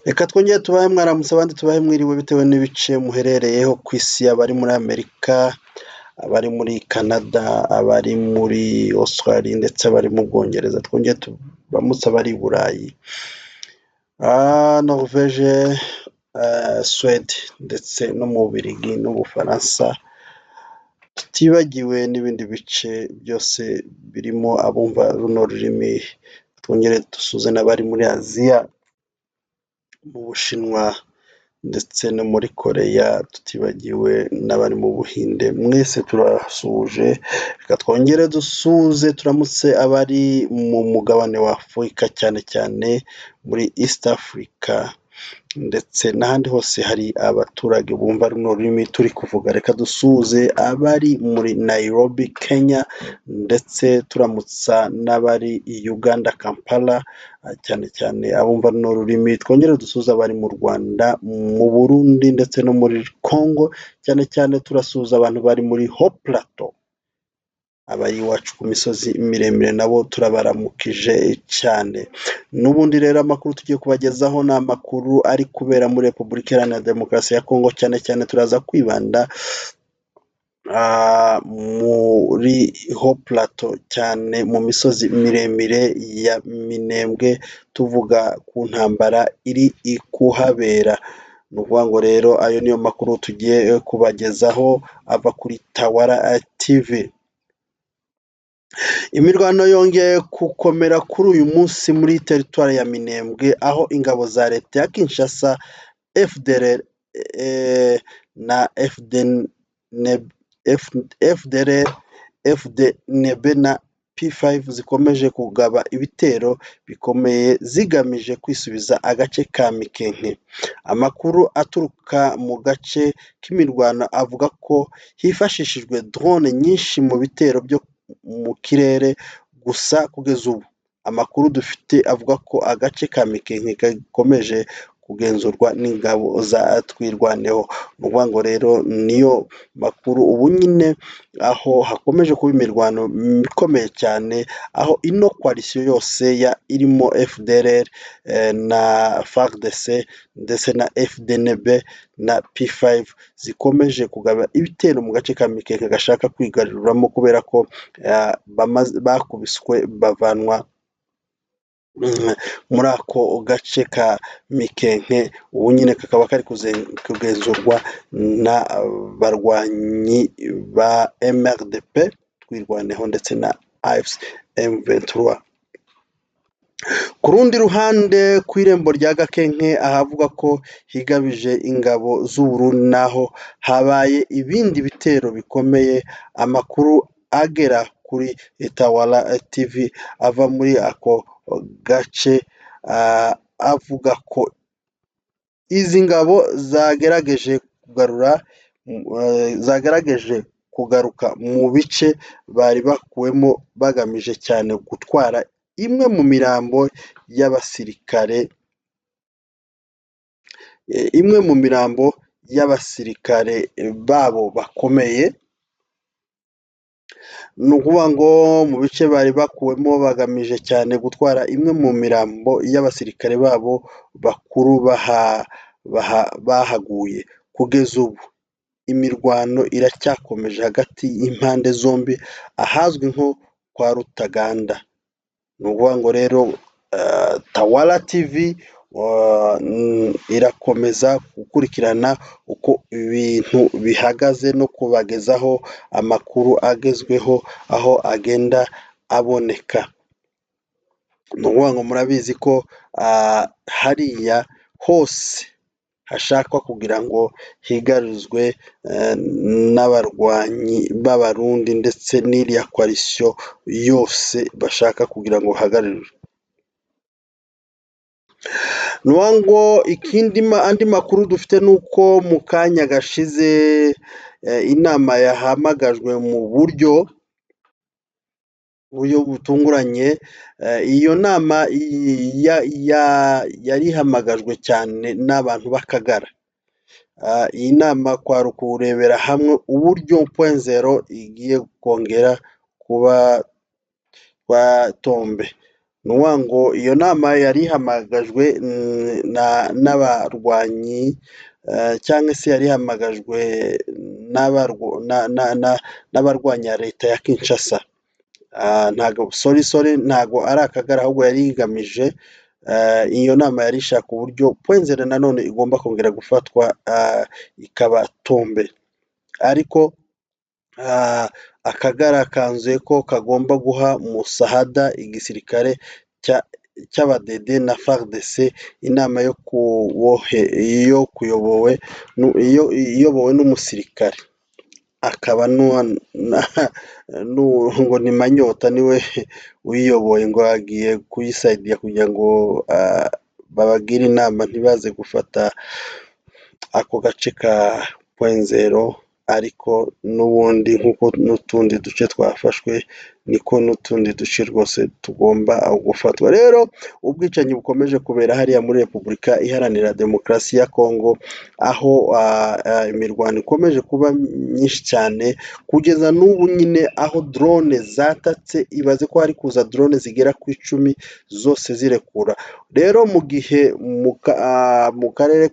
Reka twongere tubahe mwaramutse, abandi tubahe mwiriwe, bitewe n'ibice muherereyeho ku isi: abari muri Amerika, abari muri Canada, abari muri Australia ndetse abari mu Bwongereza. Twongere turamutse abari i Burayi, Norvege, Suwede ndetse no mu Bubiligi n'Ubufaransa, tutibagiwe n'ibindi bice byose birimo abumva runo rurimi. Twongere dusuhuze n'abari muri Aziya, mu Bushinwa ndetse no muri Koreya, tutibagiwe n'abari mu Buhinde. Mwese turabasuhuje. Reka twongere dusuhuze, turamutse abari mu mugabane wa Afurika, cyane cyane muri East Africa ndetse n'ahandi hose hari abaturage bumva runo rurimi turi kuvuga. Reka dusuhuze abari muri Nairobi, Kenya, ndetse turamutsa n'abari i Uganda, Kampala, cyane cyane abumva runo rurimi. Twongere dusuhuze abari mu Rwanda, mu Burundi ndetse no muri Congo. Cyane cyane turasuhuza abantu bari muri Haut Plateau, abari iwacu ku misozi miremire, nabo turabaramukije cyane. N'ubundi rero amakuru tugiye kubagezaho ni amakuru ari kubera muri Repubulika Iharanira Demokarasi ya Kongo. Cyane cyane turaza kwibanda muri Haut Plateau, cyane mu misozi miremire ya Minembwe, tuvuga ku ntambara iri kuhabera. Ni ukuvuga ngo rero ayo niyo makuru tugiye kubagezaho ava kuri Tawara TV. Imirwano yongeye gukomera kuri uyu munsi muri teritwari ya Minembwe, aho ingabo za leta ya Kinshasa, FDLR na FDLR, FDNB na P5 zikomeje kugaba ibitero bikomeye zigamije kwisubiza agace ka Mikenke. Amakuru aturuka mu gace k'imirwano avuga ko hifashishijwe drone nyinshi mu bitero byo mu kirere. Gusa kugeza ubu amakuru dufite avuga ko agace ka Mikenke gakomeje kugenzurwa n'ingabo za Twirwaneho. Ni ukuvuga ngo rero niyo makuru ubu nyine, aho hakomeje kuba imirwano ikomeye cyane, aho ino coalition yose ya irimo FDLR na FARDC ndetse na FDNB na P5 zikomeje kugaba ibitero mu gace ka Mikenke gashaka kwigaruramo, kubera ko bakubiswe bavanwa muri ako gace ka Mikenke. Ubu nyine kakaba kari kugenzurwa n'abarwanyi ba MRDP Twirwaneho ndetse na AFC M23. Ku rundi ruhande, ku irembo rya Gakenke, ahavuga ko higabije ingabo z'Uburundi, naho habaye ibindi bitero bikomeye. Amakuru agera kuri Tawara TV ava muri ako gace avuga ko izi ngabo zagerageje kugaruka mu bice bari bakuwemo, bagamije cyane gutwara imwe mu mirambo y'abasirikare, imwe mu mirambo y'abasirikare babo bakomeye. Ni ukuvuga ngo mu bice bari bakuwemo bagamije cyane gutwara imwe mu mirambo y'abasirikare babo bakuru bahaguye. Kugeza ubu imirwano iracyakomeje hagati y'impande zombi ahazwi nko kwa Rutaganda. Ni ukuvuga ngo rero Tawara TV irakomeza gukurikirana uko ibintu bihagaze no kubagezaho amakuru agezweho aho agenda aboneka. Ni ukuvuga ngo murabizi ko hariya hose hashakwa kugira ngo higaruzwe n'abarwanyi b'Abarundi ndetse n'iriya coalition yose bashaka kugira ngo bahagararirwe. Ni ukuvuga ngo ikindi, andi makuru dufite ni uko mu kanya gashize inama yahamagajwe mu buryo butunguranye. Iyo nama yari ihamagajwe cyane n'abantu b'Akagara. Iyi nama kwari ukurebera hamwe uburyo Point Zéro igiye kongera kuba tombe. Ni ukuvuga ngo iyo nama yari ihamagajwe n'abarwanyi cyangwa se yari ihamagajwe n'abarwanya leta ya Kinshasa. Ntabwo, sorry, sorry, ntabwo ari Akagara, ahubwo yari igamije, iyo nama yari ishaka uburyo Point Zéro nanone igomba kongera gufatwa ikaba tombe, ariko Akagara kanzuye ko kagomba guha musahada igisirikare cy'abadede na FARDC, inama yo kubohe yo kuyobowe iyobowe n'umusirikare akaba ngo ni Manyota niwe uyiyoboye, ngo agiye kuyisayidiya kugira ngo babagire inama ntibaze gufata ako gace ka Point Zéro. Ariko n'ubundi nk'uko n'utundi duce twafashwe, niko n'utundi duce rwose tugomba gufatwa. Rero ubwicanyi bukomeje kubera hariya muri Repubulika Iharanira Demokarasi ya Kongo, aho imirwano ikomeje kuba myinshi cyane kugeza n'ubu nyine, aho drone zatatse. Ibaze ko hari kuza drone zigera ku 10 zose zirekura. Rero mu gihe mu karere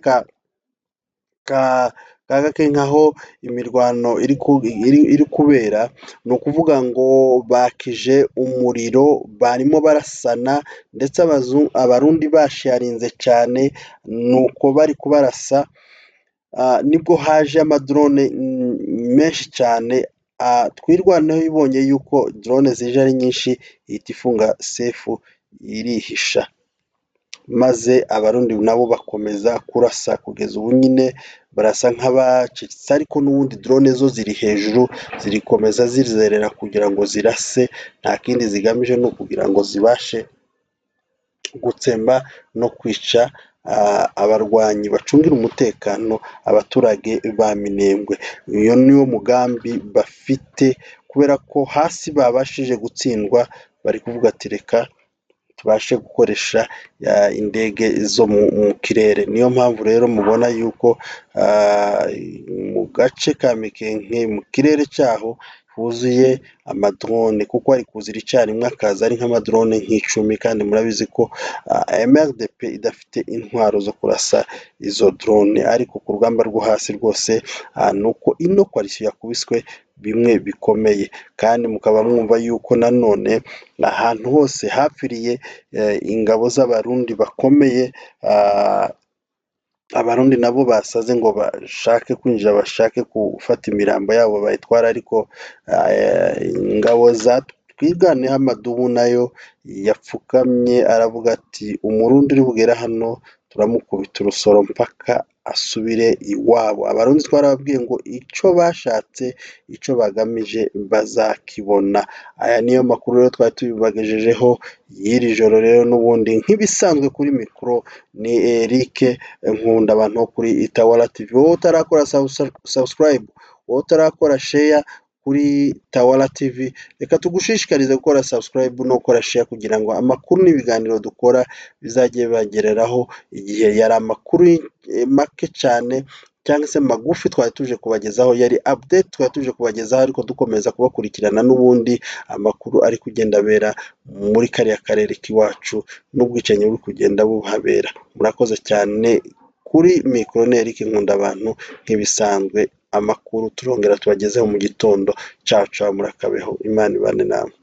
ka Gakenke aho imirwano iri kubera, ni ukuvuga ngo bakije umuriro, barimo barasana, ndetse Abarundi basharinze cyane, nuko bari kubarasa nibwo haje amadrone menshi cyane. Twirwaneho ibonye yuko drone zije ari nyinshi, ihita ifunga sefu irihisha, maze Abarundi nabo bakomeza kurasa kugeza ubu nyine barasa nk'abacecetse, ariko n'ubundi drone zo ziri hejuru zirikomeza zizerera kugira ngo zirase. Nta kindi zigamije, ni ukugira ngo zibashe gutsemba no kwica abarwanyi bacungira umutekano abaturage ba Minembwe. Uyu niwo mugambi bafite, kubera ko hasi babashije gutsindwa, bari kuvuga ati reka tubashe gukoresha indege zo mu kirere. Niyo mpamvu rero mubona yuko mu gace ka Mikenke mu kirere cyaho huzuye amadrone, kuko ari kuzira icyarimwe akaza ari nk'amadrone nk'icumi, kandi murabizi ko MRDP idafite intwaro zo kurasa izo drone. Ariko ku rugamba rwo hasi rwose ni uko ino coalition yakubiswe bimwe bikomeye, kandi mukaba mwumva yuko nanone ahantu hose hapfiriye ingabo z'Abarundi bakomeye, Abarundi nabo basaze ngo bashake kwinjira, bashake gufata imirambo yabo bayitwara, ariko ingabo za Twirwaneho amadubu nayo yapfukamye aravuga ati Umurundi uri bugere hano turamukubita urusoro mpaka asubire iwabo. Abarundi twarababwiye ngo icyo bashatse, icyo bagamije bazakibona. Aya niyo makuru rero twari tubibagejejeho y'iri joro. Rero n'ubundi nk'ibisanzwe kuri mikoro ni Eric Nkunda abantu wo kuri Itawala TV. Wowe utarakora subscribe, wowe utarakora share kuri Tawala TV, reka tugushishikarize gukora subscribe no gukora share kugira ngo amakuru n'ibiganiro dukora bizajye bibagereraho igihe. Yari amakuru make cyane cyangwa se magufi twari tuje kubagezaho, yari update twari tuje kubagezaho, ariko dukomeza kubakurikirana n'ubundi amakuru ari kugenda abera muri kariya karere k'iwacu n'ubwicanyi buri kugenda buhabera. Murakoze cyane. Kuri mikoro ni Eric Nkunda abantu nk'ibisanzwe. Amakuru turongera tubagezeho mu gitondo. Caca, murakabeho, Imana ibane namwe.